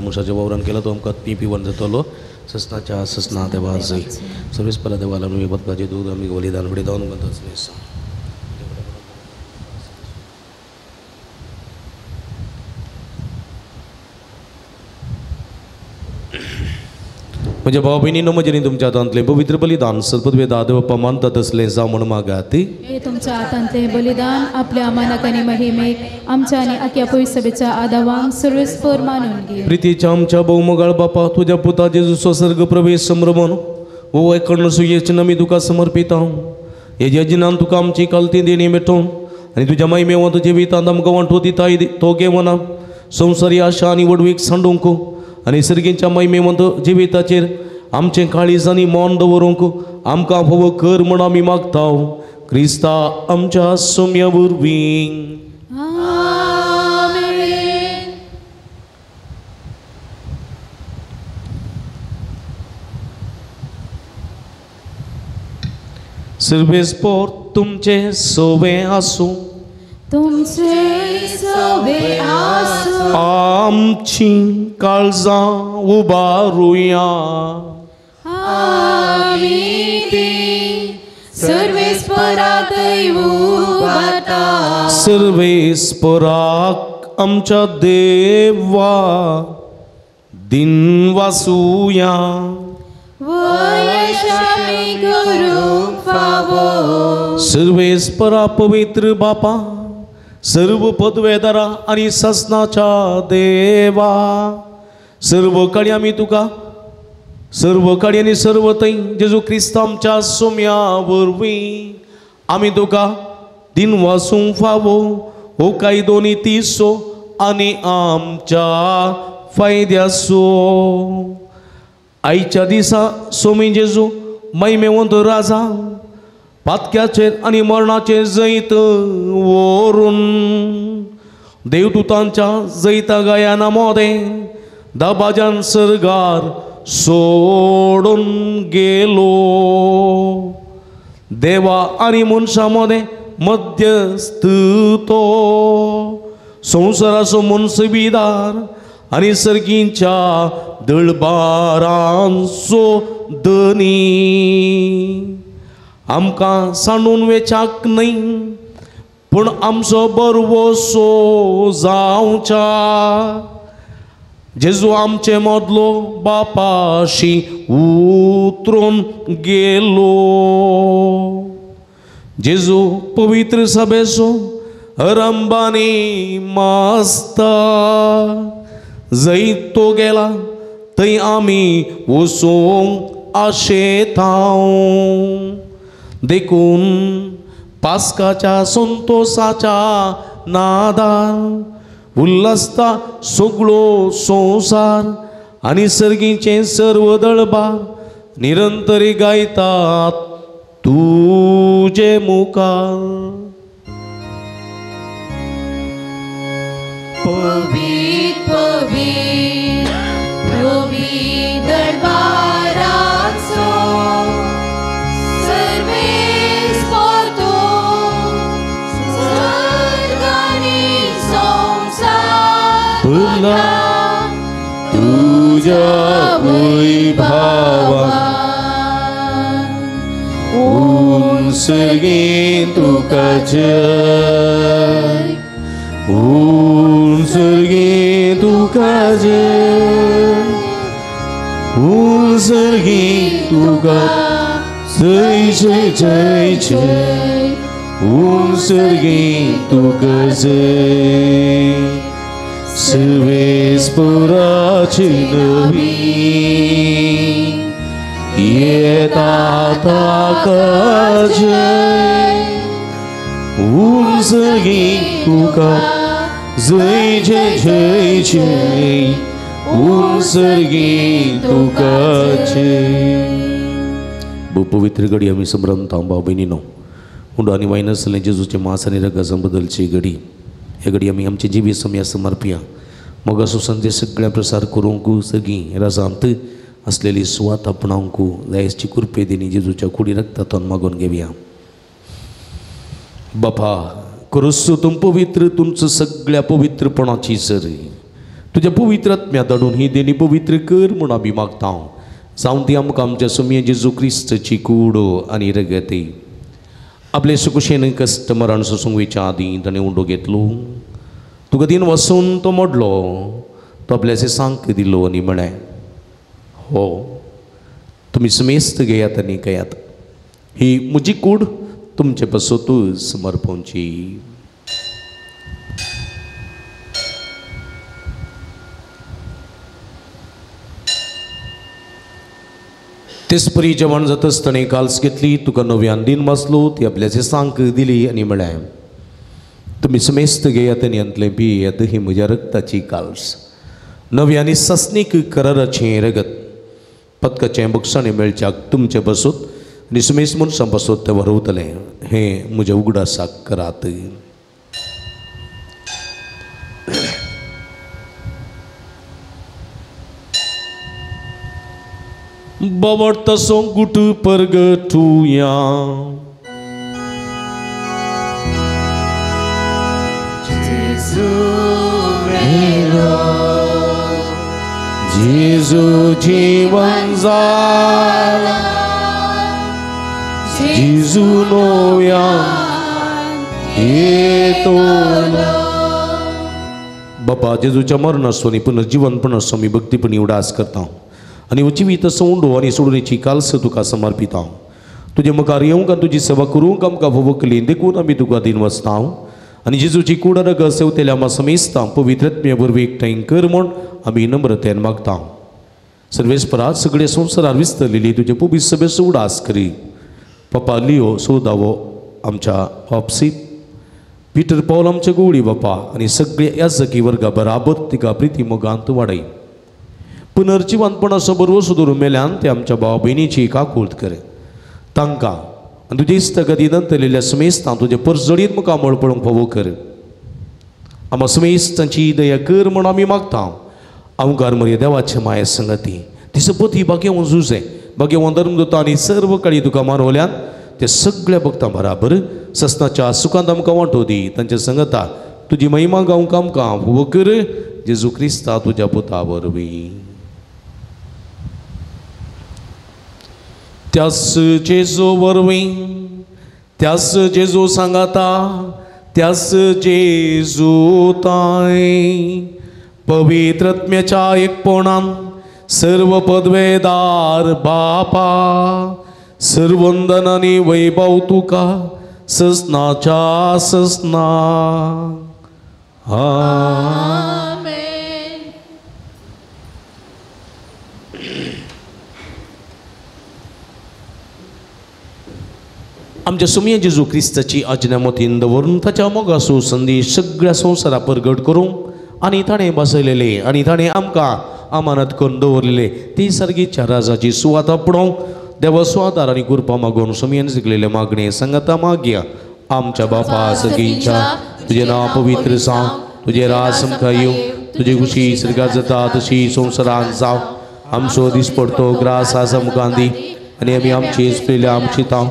मनशाच्या वावरान केला तो आमकां ती पिवन जातलो. ससनाच्या ससना देवा जय सर्वीस परा देवाला आमी बदकाचें दूद आमी बलिदान बलिदान म्हज्या भाव भयणीनो म्हजें तुमच्या हातांतलें पवित्र बलिदान सरपदवे देवप्पा मानता तसलें जावं म्हूण मागात. हे तुमच्या हातांतलें बलिदान आपल्या मानाक आनी महिमेक आमच्या आनी आख्या पयसभेच्या आदावांक सर्वेस्पर मानून घे. प्रितीच्या आमच्या भोवमोगाळ बापा, तुज्या पुता जेजूचो सर्ग प्रवेश संभ्रमण हो एकडन सुयेचे आमी तुका समर्पिता. हे जेजिनान तुका आमची कालती देणी मेटोवन आनी तुज्या महिमेवंत जिवितांत आमकां वांटो दिता तो घेवना संवसारी आशा आनी वडवीक सांडूंक आनी सर्गींच्या महिमेवंत जिविताचेर आमचें काळीज आनी मन दवरूंक आमकां फावो कर म्हूण आमी मागता. क्रिस्ता आमच्या सोम्या वरवीं. सर्वेस्पोर तुमचे सोवे आसूं. तुमचे सोवे आसूं. आमची काळजां उबारुया. आमी ती सर्वेस्पराकय उबारता. सर्वेस्पराक आमच्या देवा दिन वासुया. सर्वेस्परा पवित्र बापा, सर्व पदवेदारा आनी सासनाच्या देवा, सर्व कडेन आमी तुका सर्व कडेन आनी सर्व थंय जेजू क्रिस्त आमच्या सोम्या वरवीं आमी तुका दिन वासूंक फावो हो कायदो नितीचो आनी आमच्या फायद्याचो. आयच्या दिसा सोमी जेजू महिमेवंत राजा पातक्याचेर आनी मरणाचेर जैत व्हरून देवदूतांच्या जैता गायना मोदें दबाज्यान सर्गार सोडून गेलो. देवा आनी मनशां मदें मध्यस्थ तो संवसाराचो मनसबीदार आनी सर्गींच्या दळबारांचो धनी. आमकां सांडून वेचाक न्हय पूण आमचो बरवसो जावच्या जेजू आमचे मदलो बापाशी उतरून गेलो. जेजू पवित्र सभेचो रंबानी मास्ता जंय तो गेला थंय आमी वचूंक आशेतांव. देखून पास्काच्या संतोसाच्या नादान उल्हासता सगळो संवसार आनी सर्गीचें सर्व दळबार निरंतरी गायतात तुजे मुखार. पवित्र पवित्र पवित्र दरबाराचो सर्वेस्पर तूं स्वर्ग आनी संवसार भरला तुज्या वैभवान. उंसर्गीं तुका जय, उंसर्गीं तुका जय, उंसर्गीं तुका जय जय जय जय, उंसर्गीं तुका जय. सर्वेस्पराची नवी येता ताका जय, उंसर्गीं तुका जय जय जय जय, उंसर्गीं तुका जय. पवित्र घडी आमी संभ्रमता भाव भयणीनो, उंडो आनी वायन आसलें जेजूचे मांस आनी रगत बदलची घडी. हे घडी आमी आमचे जिवीत सम्या समर्पिया. मोगाचो संदेश सगळ्या प्रसार करूंक सगळीं राजांत आसलेली सुवात आपणावंक जायची कृपे दिनी जेजूच्या कुडी रक्तांतून मागून घेवया. बापा क्रिस्त तूं पवित्र, तुमचं सगळ्या पवित्रपणाची सर तुज्या पवित्र आत्म्या धाडून ही देणी पवित्र कर म्हूण आमी मागता. जावं ती आमकां आमच्या सोमये जेजू क्रिस्तची कूड आनी रगती. आपले सुकुशेन कश्ट मरण सोसूंक वयच्या आदीं ताणें उंडो घेतलो, तुका दिन वसून तो मोडलो, तो आपल्याचे सांक दिलो आनी म्हळें, हो तुमी समेस्त घेयात आनी घेयात. ही म्हजी कूड तुमचे पासत समर्पणची. तेचपरी जेवण जातच ताणें काल्स घेतली, तुका नव्यान दिन वाचलो, ती आपल्याचे सांक दिली आनी म्हळें, तुमी समेस्त घेयात आनी हांतलें पियेयात, ही म्हज्या रक्ताची काल्स, नवी आनी सासणीक कराराचें रगत, पदकाचें बक्षाणें मेळच्याक तुमचे पासत आनी समेस्त मनशां पासत तें वरवतलें. हें म्हज्या उगडासाक करात. बावडतासो गुट परगटुया. जेजू मेलो, जेजू जीवन जाला, जेजू नव्यान येतलो. बापा, जेजूच्या मरणाचो आनी पुनर्जीवनपणाचो आमी भक्तीपणी उडास करता आनी जिवीत सौंडो आनी सोडणेची काल्स तुका समर्पिता. तुजे मुखार येवंक आनी तुजी सेवा करूंक आमकां भोवकली, देखून आमी तुका दिन वचता आनी जेजूची कूड रगत सेवतेल्या आमकां समेस्ता पवित्रत्म्या वरवीं एकठांय कर म्हूण आमी नम्रतेन मागता. सर्वेस्परा, सगळे संवसारार विस्तरलेली तुजे पवित्र सभेचो उडास करी. पप्पा लियो सोदावो आमच्या बापसी पिटर पावल आमच्या गोवळी बापा आनी सगळे याजकी वर्गा बराबर तिका प्रिती मोगांत वाडय. पुनर्जिवंतपणाचो बरवसो दवरून मेल्यान ते आमच्या भाव भयणीची काकूळत कर. तांकां आनी तुजे इस्तगती नंतरलेल्या समेस्तां तुजे परजळीत मुखामळ पळोवंक फावो कर. आमकां समेस्तांची दया कर म्हूण आमी मागता. अवघार मरे देवाचे माये संगती तिसपती भाग्यवंत जुजे भाग्यवंत धर्मदूत आनी सर्व काळी तुका मानवल्यान ते सगळ्या भक्तां बराबर ससनाच्या सुखांत आमकां वांटो दी. तांच्या संगता तुजी महिमा गावंक आमकां फावो कर. जेजू क्रिस्ता तुज्या पुता वरवीं. त्यास जेजू वरवीं, त्यास जेजू सांगाता, त्यास जेजू ताय पवित्रत्म्याच्या एकपणान सर्व पदवेदार बापा, सर्वंदन आनी वैभव तुका ससनाच्या ससना. आमेन. आमच्या सुमया जेजू क्रिस्ताची आज्ञा मतीन दवरून ताच्या मोगाचो संदेश सगळ्या संवसारा परगट करूंक आनी ताणें बसयलेले आनी ताणें आमकां अमानत करून दवरलेले ती सारकीच्या राजाची सुवात आपणोवंक देवाचो आदार आनी कृपा मागून सुमयेन शिकलेले मागणे संगता मागया. आमच्या बापा सगळींच्या, तुजें नांव पवित्र जावं, तुजें राज आमकां येवं, तुजी खुशी सर्गात जाता तशी संवसारांत जावं. आमचो दिसपडतो ग्रास आज आमकां दी आनी आमी आमची चुकलेल्या आमची तांव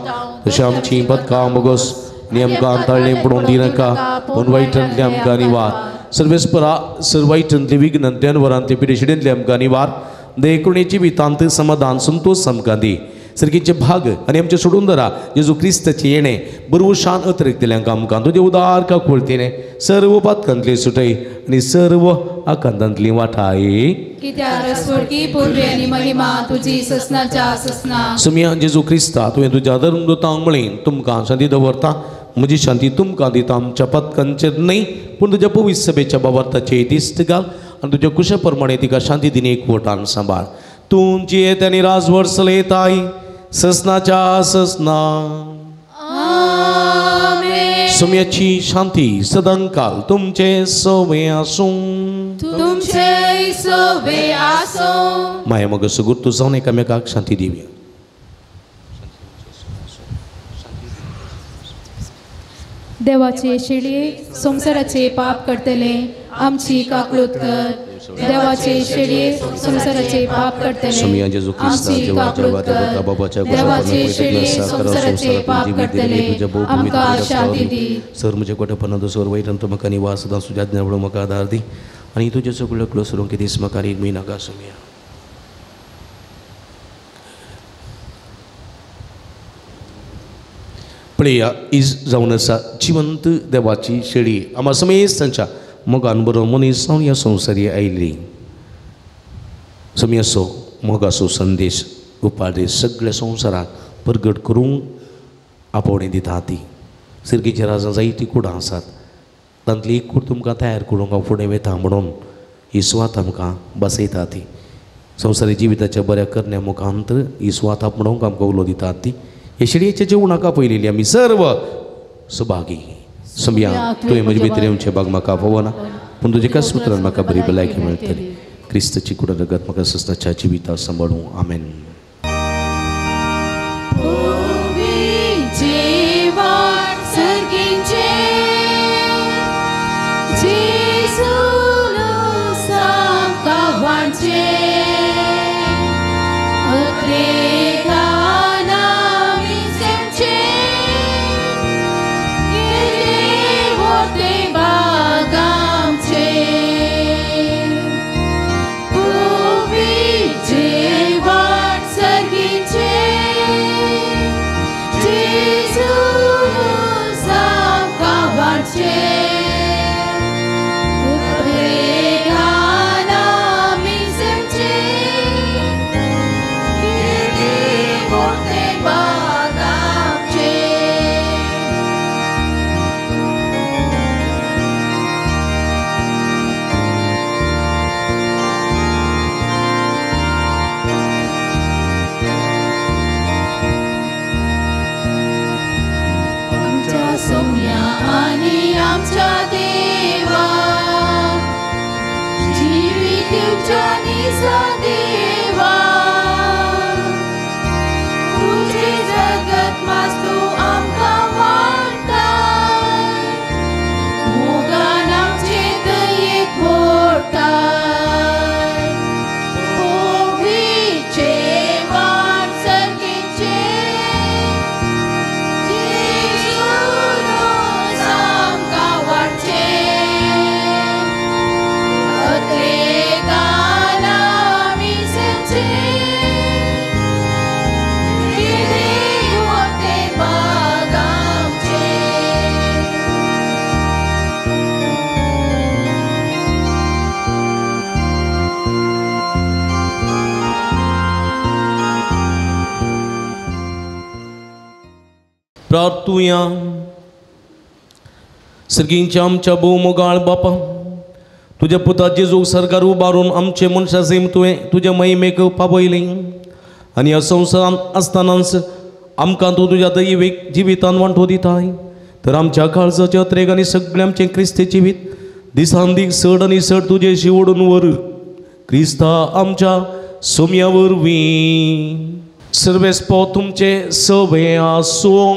तशें आमची पदकां बोगस आनी आमकां ताळणें पडोवन दिनाका, पूण वायटांतलें आमकां निवार. सर्वेस्परा, सर्व वायटांतले विघ्नांतल्यान वरांतले पिडेशिडेंतले आमकां निवार. देखून जिवितांत समाधान संतोष आमकां दी. सर्गीचे भाग आनी आमचे सोडून धरा जेजू क्रिस्ताचें येणें बरवू शान अतरेक दिल्यांक आमकां तुजें उदार काकुळतीने सर्व पातकांतली सुटय आनी सर्व आकांतांतली वाटाय. सुमया जेजू क्रिस्ता, तुवें तुज्या धर्मदूतांक म्हळें, तुमकां शांती दवरता, म्हजी शांती तुमकां दिता. आमच्या पातकांचेर न्हय पूण तुज्या पवित्र सभेच्या बाबार्थाचेर दिश्ट घाल आनी तुज्या कुशा प्रमाणे तिका शांती दिनी एकवटान सांबाळ. तूं जियेत आनी राजवट चलयताय ससनाच्या ससना. सुम्याची शांती सदांकाल तुमचे सवे आसूं. तुमचे सवे आसूं. माया मग सुगूर तूं जावन एकामेकाक शांती दिवया. देवाचे शेळये संवसाराचे पाप करतले आमची काकळूत कर. देवाचे शेळये संवसाराचे पाप करतले आमची काकळूत कर. देवाचे शेळये संवसाराचे पाप करतले आमकां शांती दी. सर म्हज्या कोटेपणा दोसर वैरान म्हाका निवास सदां तुज्या आज्ञा म्हाका आदार दी आनी तुजें सगळो क्लोसरूंक दीस म्हाका एक म्हयनाका सुमया. पळया is जावन आसा जिवंत देवाची शेळी आमा समेस्त तांच्या मोगान बरो मनीस जावन ह्या संवसारी आयिल्ली. सम्यासो मोगाचो संदेश उपाडे सगळ्या संवसाराक परगट करूंक आपोवणें दिता ती. सिरगीच्या राजां जायतीं कुडां आसात, तांतली एक कूड तुमकां तयार करूंक हांव फुडें वता म्हणून ही सुवात आमकां बसयता ती. संवसारी जिविताच्या बऱ्या करण्या मुखांत ही सुवात आपणोवंक आमकां उलो दितात ती. हे शेळयेच्या जेवणाक आपयलेली आमी सर्व सुभागी. समया तुवें म्हजे भितर येवचें भाग म्हाका आपोवना, पूण तुजे एकाच उतरान म्हाका बरी भलायकी मेळटली. क्रिस्ताची कुड रगत म्हाका सस्ताच्या जिविता सांबाळूं. आमेन. प्रार्थुया. सर्गींच्या आमच्या भोवमोगाळ बापा, तुज्या पुता जेजूक सरकार उबारून आमचे मनशा सेम तुवें तुज्या महिमेक पावयलें आनी ह्या संवसारांत आसतनाच आमकां तूं तुज्या दैवीक जिवितान वांटो दिताय. तर आमच्या काळजाच्या अत्रेक आनी सगळें आमचें क्रिस्ती जिवीत दिसान दीस चड आनी चड तुजेशी ओडून व्हर क्रिस्ता आमच्या सोम्या वरवीं. सर्वेस्पो तुमचे सवे आसूं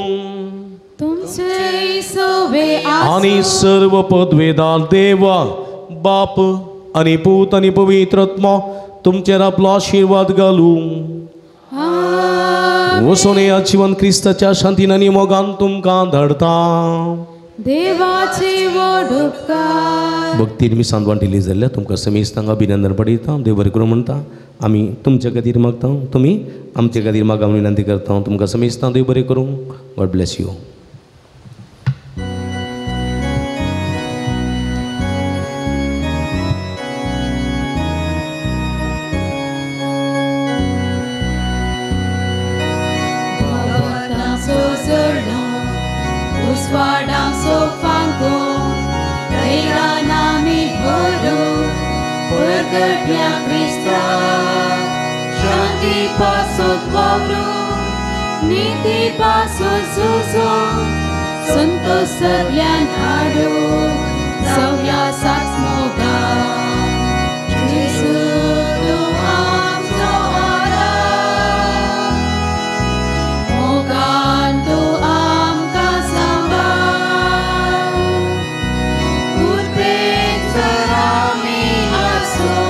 तुमचे सवे आनी सर्व पदवेदार देवा बाप आनी पूत आनी पवित्र आत्मो तुमचेर आपलो आशिर्वाद घालूं. वचून ह्या जिवन क्रिस्ताच्या शांतीन आनी मोगान तुमकां धाडता. देवाची व्हड उपकार. भक्तीन मी सांजवान दिली जाल्यार तुमकां समेस्तांक अभिनंदन पडयता. देव बरें करूं म्हणटा. आमी तुमच्या खातीर मागता, तुमी आमचे खातीर मागा विनंती करता. तुमकां समेस्तांक देव बरें करूं. God bless you. नीती पासून सुजो संतोष सगल्यान हाडू सव्या साक्ष मोगा जेजू तूं आमचो आदार मोगान तूं आमकां सांबाळ कृपेन जर आमी आसूं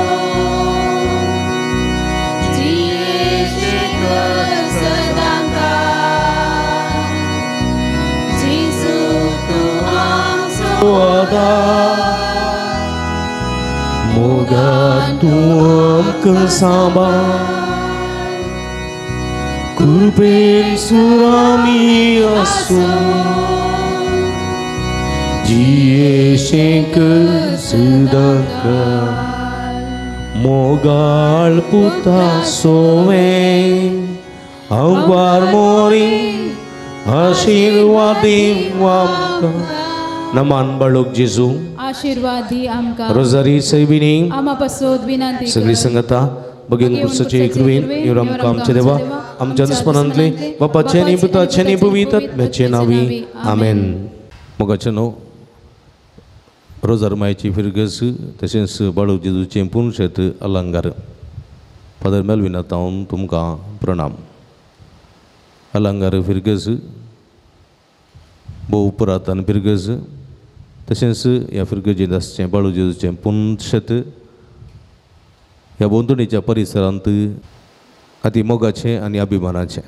जियेशे कर सदां. मोगान तूं आमकां सांबाळ कृपेन सुरामी आसूं जियेशे कर सदां. मोगाळ पुता सोवे अंबार मोरी आशीर्वाद आमकां. नमान बाळूक जेजू आशीर्वाद दी आमकां. रोजारी सैबिनी आमा पासत विनंती सगळी संगता बगेन कुर्साचे कृपेन देव आमकां आमच्या देवा आमच्या दुस्मनांतले बापाचे आनी पुताचे आनी पवित्र आत्म्याचे नांवी आमेन. मोगाचे न्हू रोजार मायची फिरगस तशेंच बाळू जेजूचें पुनशेत अलंकार फादर मेलविना तावन तुमकां प्रणाम. अलंकार फिरगस भोव पुरातन फिरगज तशेंच ह्या फिरगजेंत आसचें बाळू जेजूचें पुनशेत ह्या भोंवतणीच्या परिसरांत अती मोगाचें आनी अभिमानाचें.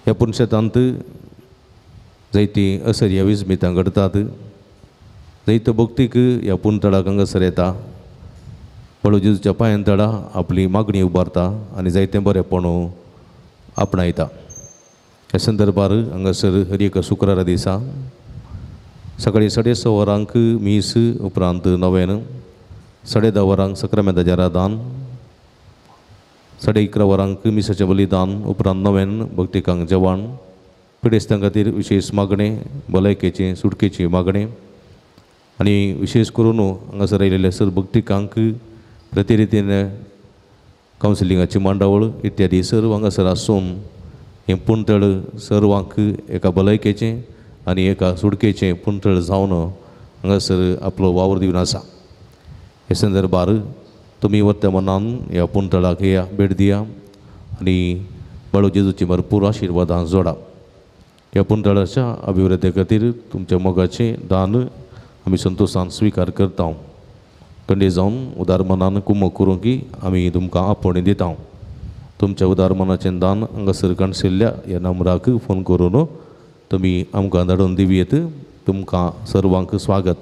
ह्या पुनशेतांत जायतीं असर्या विस्मितां घडटात. जायतो भक्तीक ह्या पुनतळाक हांगासर येता, बाळू जेजूच्या पांयां तळा आपली मागणी उबारता आनी जायतें बरेंपण आपणायता. ह्या संदर्भार हांगासर हर एका शुक्रारा दिसा सकाळीं 6:30 वरांक मीस, उपरांत नवेन 10:30 वरांक सक्रामेंताचें रादान, 11:30 वरांक मिसाचें बलिदान, उपरांत नवेन भक्तिकांक जेवण, पिडेस्तां खातीर विशेश मागणें, भलायकेचें सुटकेची मागणें आनी विशेश करून हांगासर आयिल्ल्या सर भक्तिकांक प्रतिरितीन कावन्सिलिंगाची मांडावळ इत्यादी सर्व हांगासर आसून हें पुणतळ सर्वांक एका भलायकेचें आनी एका सुटकेचें पुणतळ जावन हांगासर आपलो वावर दिवन आसा. हे संदर्भार तुमी वत्या मनान ह्या पुणतळाक या भेट दिया आनी बाळू जेजूची भरपूर आशिर्वादां जोडा. ह्या पुणतळाच्या अभिवृद्धी खातीर तुमच्या मोगाचें दान आमी संतोशान स्विकार करता. कंडे जावन उदार मनान कुमक करूंक आमी तुमकां आपोवणें दिता. तुमच्या उदार मनाचें दान हांगासर काणशिल्ल्या ह्या नंबराक फोन करून तुमी आमकां धाडून दिवयेत. तुमकां सर्वांक स्वागत.